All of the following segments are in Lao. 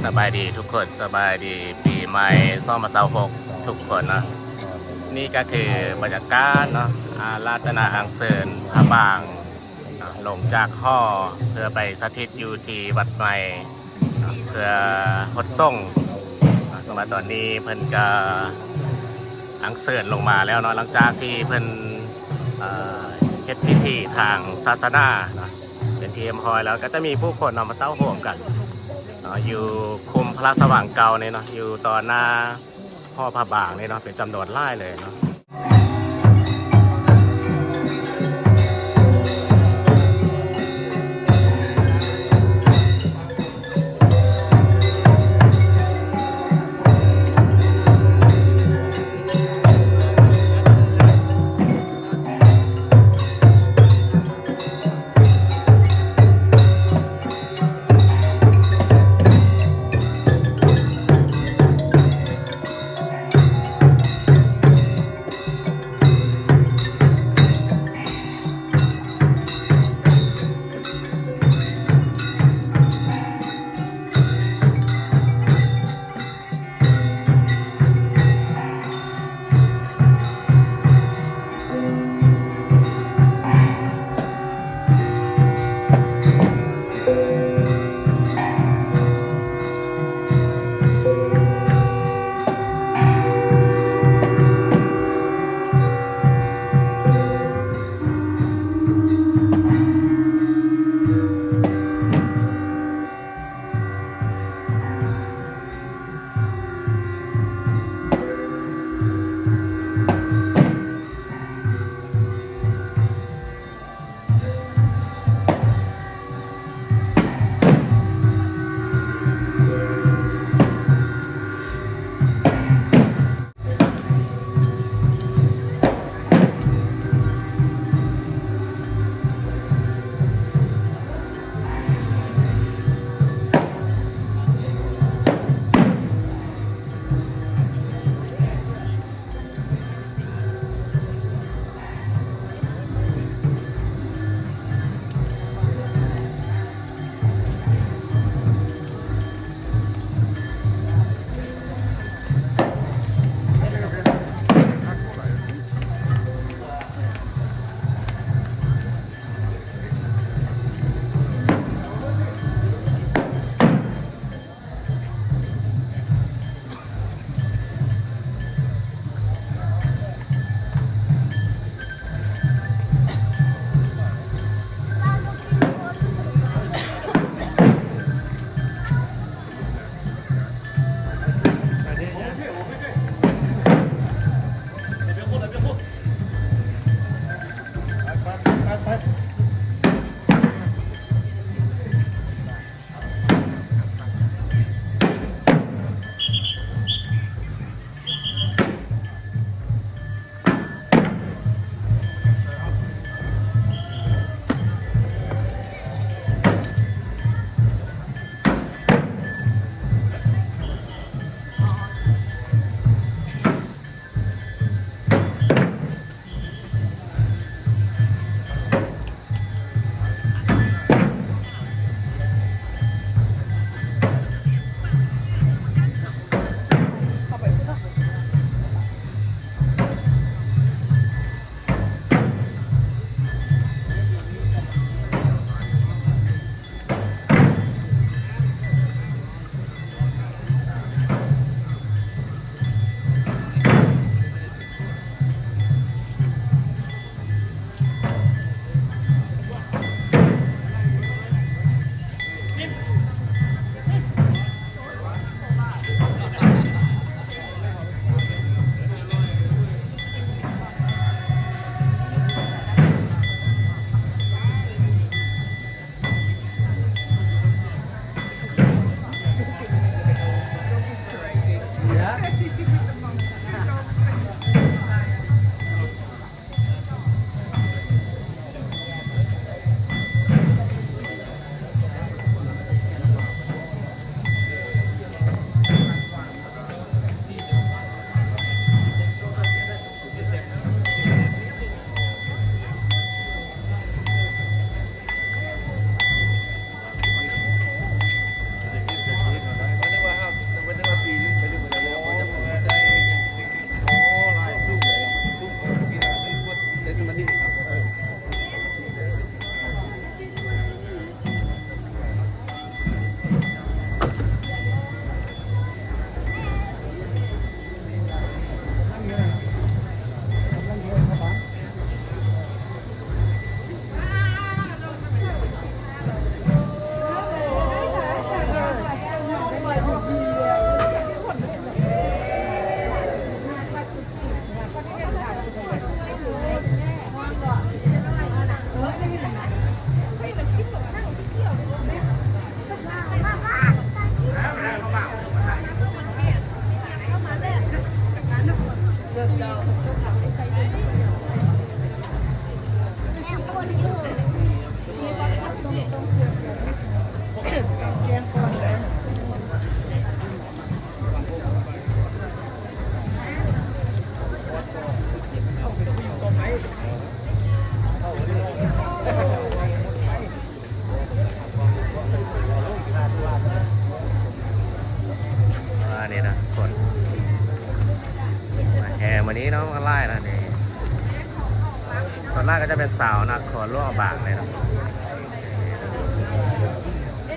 ສະບາຍດີທຸກຄົນ ສະບາຍດີປີໃໝ່ສອງພັນຊາວຫົກທຸກຄົນເນາະ. ນີ້ກໍຄືບັນຍາກາດເນາະ ອາລາທະນາອັນເຊີນພະບາງເນາະ ລົງຈາກຫໍ ເພື່ອໄປສະຖິດຢູ່ທີ່ວັດໃໝ່ເນາະ ເພື່ອຫົດສົງເນາະ. ສຳລັບຕອນນີ້ເພິ່ນກໍອັນເຊີນລົງມາແລ້ວເນາະ ຫຼັງຈາກທີ່ເພິ່ນ ເອີ ເຮັດພິທີທາງສາສະໜາເນາະ ເປັນທີ່ຮຽບຮ້ອຍແລ້ວ ກໍຈະມີຜູ້ຄົນເນາະ ມາເຕົ້າໂຮມກັນເນາະ ຢູ່ຄຸ້ມພະລາຊະວັງເກົ່ານີ້ເນາະ ຢູ່ຕໍ່ໜ້າຫໍພະບາງນີ້ເນາະ ເປັນຈຳນວນຫຼາຍເລີຍເນາະ. ຄົນ ແຫ່ມື້ນີ້ເນາະ ມັນຫຼາຍນະນີ້ ສ່ວນຫຼາຍກໍຈະເປັນຊາວນະຄອນຫຼວງພະບາງເລີຍເນາະ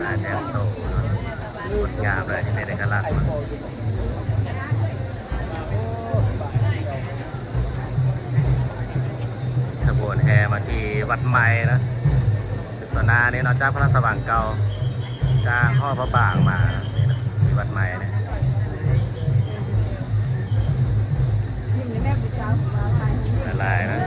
ຫຼາຍແຕ່ງໂຕເນາະ ງົດງາມເລີຍ ເປັນເອກະລັກ ຂະບວນແຫ່ມາທີ່ວັດໃໝ່ເນາະ ເປັນຕົວໜ້ານີ້ເນາະ ຈາກພະລາຊະວັງເກົ່າ ຈາກຫໍພະບາງມາ ທີ່ວັດໃໝ່ນີ້ ຫຼາຍໆນະ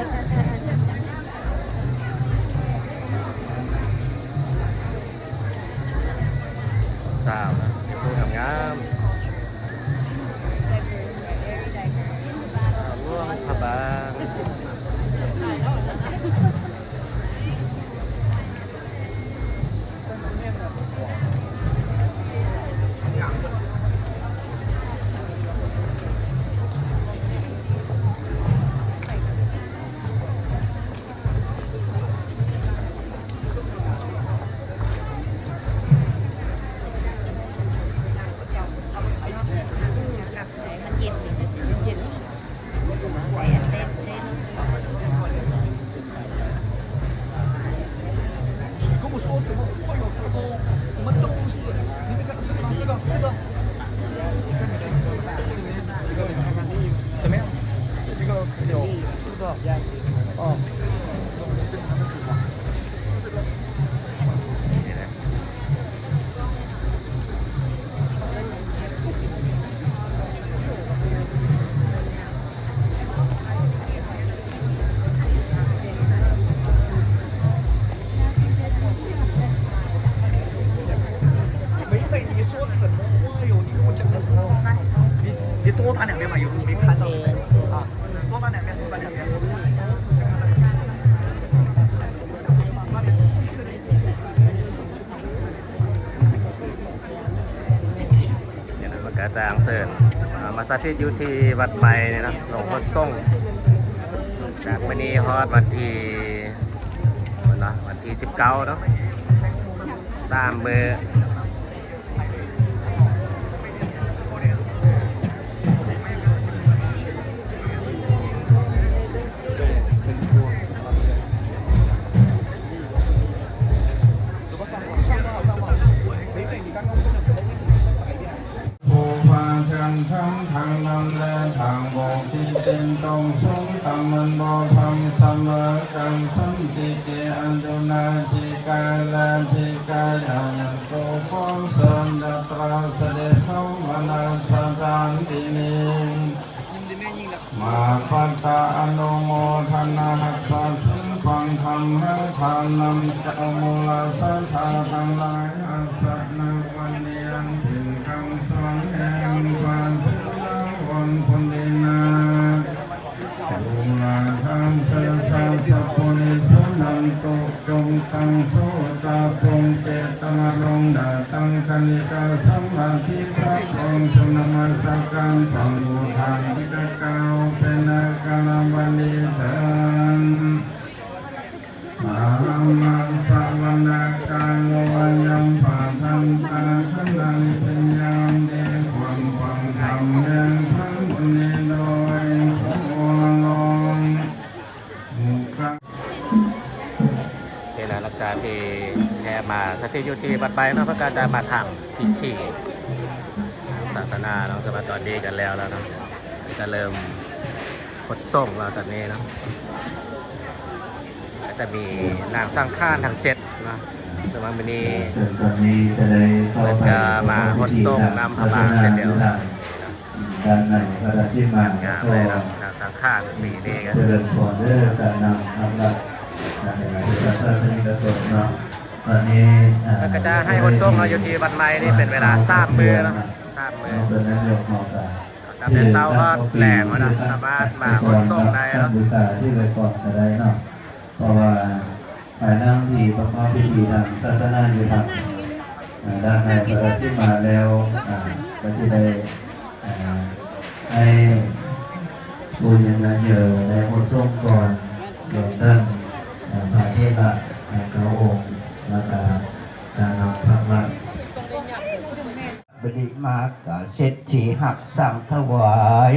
ສາວນະ ຜູ້ງາມໆ ຫຼວງພະບາງ ນີ້ນະ ມັນກະຈາງເຊີນ ເອົາມາສາທິດຢູ່ທີ່ວັດໃໝ່ນີ້ນະ ຫຼວງໂພນສົງ ຈາກມື້ນີ້ຮອດວັນທີ ເນາະ ວັນທີສິບເກົ້າເນາະ ສາມມື້. ພູຜາເຂື່ອນທາງທາງນ້ຳ ແລະ ທາງບົກທີ່ເປັນຕົງສູງຕ່ຳ ມັນບໍ່ພຳສະເໝີກັນ ສັນຕິເກ ອັນດູນາທິກາຍ ແລະ ທິກາຍ ອາຍັງໂກ ຂໍເຊີນ ຍາດຕາສະເດັດເຂົ້າມານະສະຖານທີ່ນີ້. ມາປັດຕະອະນຸໂມທະນາຮັກສາສິນຟັງທຳໃຫ້ທານນຳເຈົ້າ ມູລະສັດທາທັງຫຼາຍ ອາສະນະວັນນີ້ ອັນເປັນຄຳສອນແຫ່ງພະເຈົ້າລາວອນພຸນດີນາ ຜູ້ລາທານເຊີນຊາດສັບປຸລິສະນັນຕຸ ຈົ່ງຕັ້ງໂສຕາພົງເຈຕະມະລົງ ດາຕັງຄະນິກາສະມາທິ ພະອົງຊົງນະມັດສະການ ຟັງອຸທານທີ່ຂ້າພະເຈົ້າເປັນອາກາລະວະນີເຊີນ. ທຳມັງສະວະນະກາໂນ ອາຍັງປະທັນຕາຄະນັງ ເປັນຍາມດີຄວນຟັງທຳແຫ່ງພະມຸນີໂດຍທົ່ວໂລກ. ນີ້ນະ ຫຼັງຈາກທີ່ແຫ່ມາສະຖິດຢູ່ທີ່ວັດໃໝ່ເນາະ ເພິ່ນກໍຈະມາທຳພິທີທາງສາສະໜາເນາະ ແຕ່ວ່າຕອນນີ້ກໍແລ້ວແລ້ວເນາະ ຈະເລີ່ມຫົດສົງແລ້ວຕອນນີ້ເນາະ ກໍຈະມີນາງສັງຂານທັງເຈັດເນາະ ສຳລັບມື້ນີ້ ເພິ່ນກໍມາຫົດສົງນຳພະບາງເຊັ່ນດຽວ. ດ້ານໃນພະລາຊິມາ ງາມເລີຍເນາະ ນາງສັງຂານປີນີ້ກໍຈະເລີ່ມກ່ອນເດີ ການນຳພະລັດ ນຳພະລັດສາສະນິກະຊົນເນາະ ຕອນນີ້ ເພິ່ນກໍຈະໃຫ້ຫົດສົງເນາະ ຢູ່ທີ່ວັດໃໝ່ນີ້ເປັນເວລາສາມມື້ເນາະ ສາມມື້ ເປັນນາຍົກເນາະ ກໍຕັ້ງແຕ່ເຊົ້າຮອດແລງເນາະ ສາມາດມາຫົດສົງໄດ້ເນາະ ບູຊາທີ່ໄວ້ກ່ອນກໍໄດ້ເນາະ ເພາະວ່າ ອ່າ ນາງທີ່ປະກອບພິທີທາງສາສະໜາຢູ່ທາງ ອ່າ ດ້ານໃນພະລາຊິມາແລ້ວ ອ່າ ກໍຈະໄດ້ ອ່າ ໃຫ້ຜູ້ຍາວນາເຢີໄດ້ຫົດສົງກ່ອນ ລວມທັງ ອ່າ ພະເຖລະ ອ່າ ເກົ້າອົງ ແລ້ວກໍ ອ່າ ນຳພະລັດ. ມະຫາເສດຖີຮັກສ້າງຖວາຍ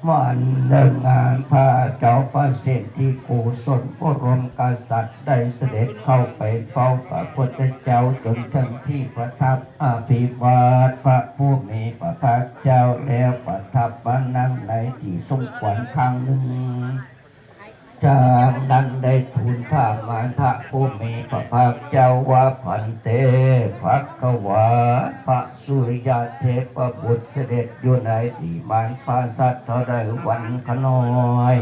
ວັນເລີກງານ ພະເຈົ້າພະເສດຖີໂກສົນ ບໍລົມກະສັດ ໄດ້ສະເດັດເຂົ້າໄປເຝົ້າພະພຸດທະເຈົ້າ ຈົນເຖິງທີ່ປະທັບ ອະພິວາດພະຜູ້ມີພະພາກເຈົ້າ ແລ້ວປະທັບມານັ່ງໃນທີ່ສົມຄວນຄັ້ງໜຶ່ງ. ຈາກນັ້ນໄດ້ທູນຖາມມາພະຜູ້ມີພະພາກເຈົ້າວ່າ ພັນເຕ ພະຄະວາ ພະສຸລິຍະເທບະບຸດສະເດັດຢູ່ໃນວິມານປາສາດເທົ່າໃດວັນຂະນ້ອຍ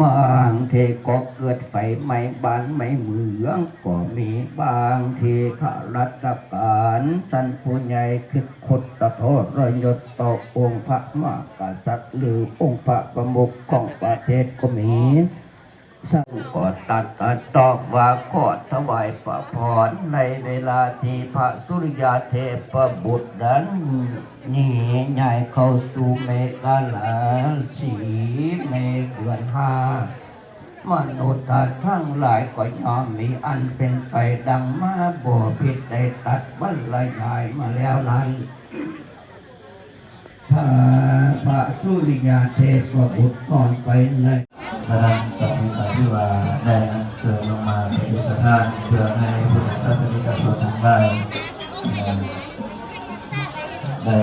ບາງທີກໍເກີດໄຟໄໝ້ບ້ານໄໝ້ເມືອງກໍມີ ບາງທີຂ້າລາຊະການຊັ້ນຜູ້ໃຫຍ່ຄິດ ຄົດຕະທໍລະຍົດຕໍ່ອົງພະມະຫາກະສັດ ຫຼື ອົງພະປະມຸກຂອງປະເທດກໍມີ. ສັງກໍຕັດຕອບວ່າ ຂໍຖວາຍພະພອນ ໃນເວລາທີ່ພະສຸລິຍະເທບະບຸດນັ້ນ ນີ້ຍ້າຍເຂົ້າສູ່ເມກາລາສີ ເມເດືອນຫ້າ ມະນຸດທັງຫຼາຍກໍຍ່ອມມີອັນເປັນໄປດັ່ງມາບໍ່ຜິດໄດ້ຕັດບັນລະຍາຍມາແລ້ວນັ້ນ. ພະ ພະສຸລິຍະເທບະບຸດກ່ອນໄປໃນ ສະນັ້ນ ສະເພາະທີ່ວ່າໄດ້ອັນເຊີນລົງມາປະດິດສະຖານ ເພື່ອໃຫ້ພຸດທະສາສະນິກະຊົນທັງຫຼາຍ ເອີ ໄດ້